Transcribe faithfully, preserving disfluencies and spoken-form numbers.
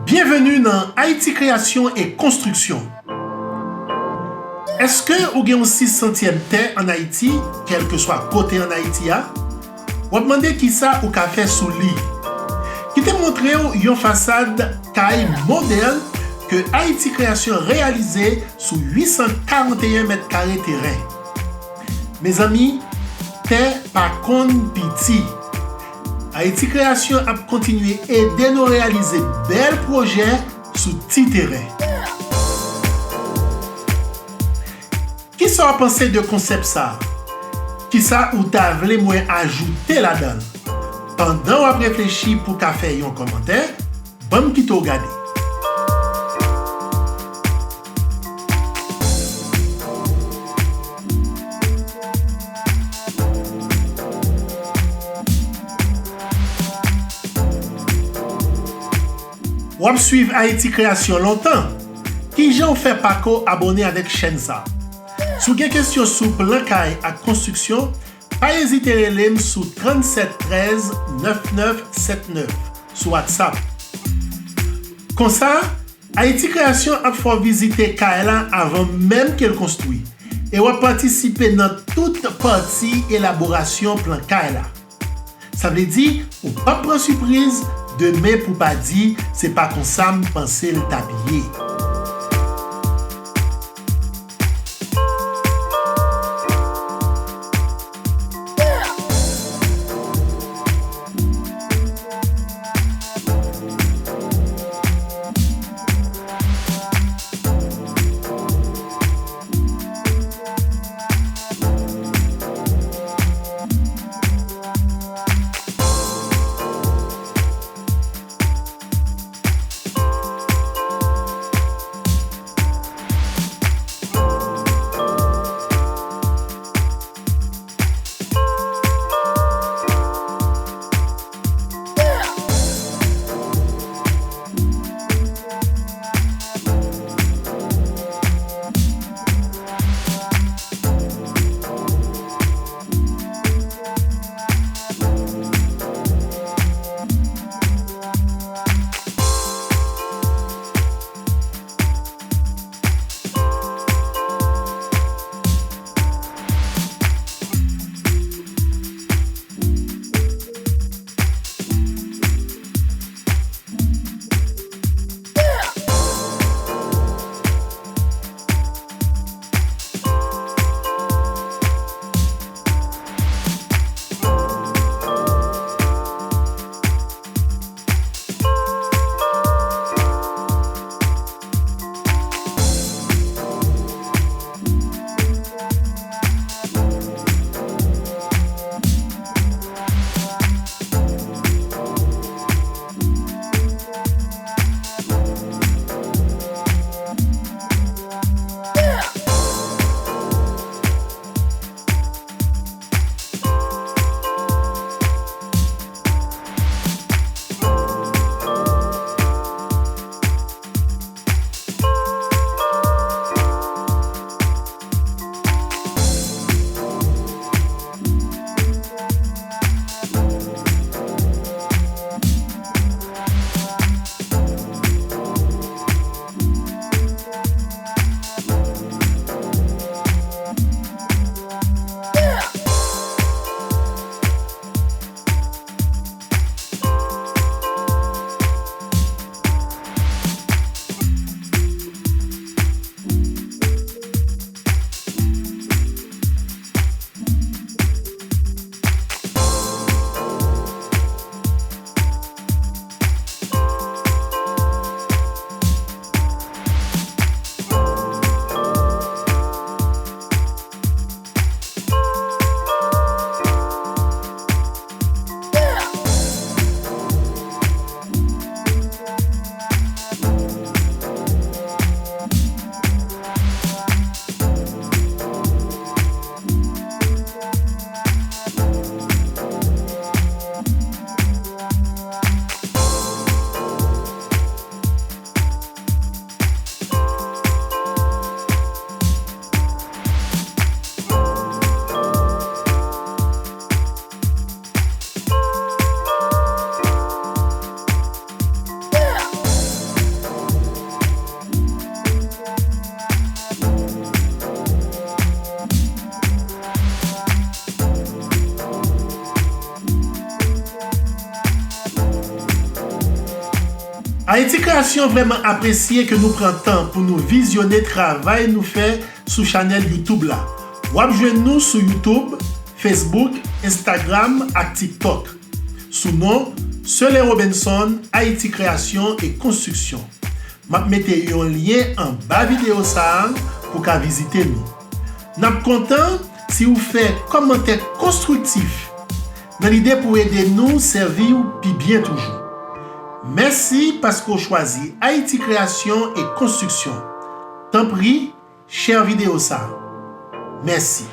Byenveni nan Ayiti Kreyasyon e Konstriksyon. Èske ou gen yon sis santyèm tè ann Ayiti, kèlkeswa kote ann Ayiti a? W ap mande kisa ou ka fè sou li. Kite m montre w yon fasad kay modèn ke Ayiti Kreyasyon reyalize sou uit san karanteyen mèt kare teren. Mezanmi, tè pa konn piti. Ayiti Kreyasyon ap kontinye ede nou reyalize bèl pwojè sou ti teren. Kisa w panse de konsèp sa a? Kisa ou ta vle mwen ajoute ladan l? Pandan w ap reflechi pou w ka fè yon kòmantè, ban m kite w gade. W ap swiv Ayiti Kreyasyon lontan? Kijan w fè pako abòne avèk chèn sa a? Si w gen kesyon sou plan kay ak konstriksyon, pa ezite rele m sou trannsèt trèz nèf nèf sèt nèf sou WhatsApp. Konsa, Ayiti Kreyasyon ap fè w vizite kay la avan menm ke l konstwi, e w ap patisipe nan tout pati elaborasyon plan kay la. Sa vle di, ou p ap pran sipriz demen pou w pa di se pa konsa m panse l t ap ye. Ayiti Kreyasyon vrèman apresye ke nou pran tan pou nou vizyone travay nou fè sou chanèl YouTube la. W ap jwenn nou sou YouTube, Facebook, Instagram ak TikTok sou non Sele Robinson, Ayiti Kreyasyon e Konstriksyon. M ap mete yon lyen anba videyo sa a pou w ka vizite nou. N ap kontan si w fè kòmantè konstriktif nan lide pou ede nou sèvi w pi byen toujou. Mèsi paske w chwazi Ayiti Kreyasyon e Konstriksyon. Tanpri, share videyo sa a. Mèsi.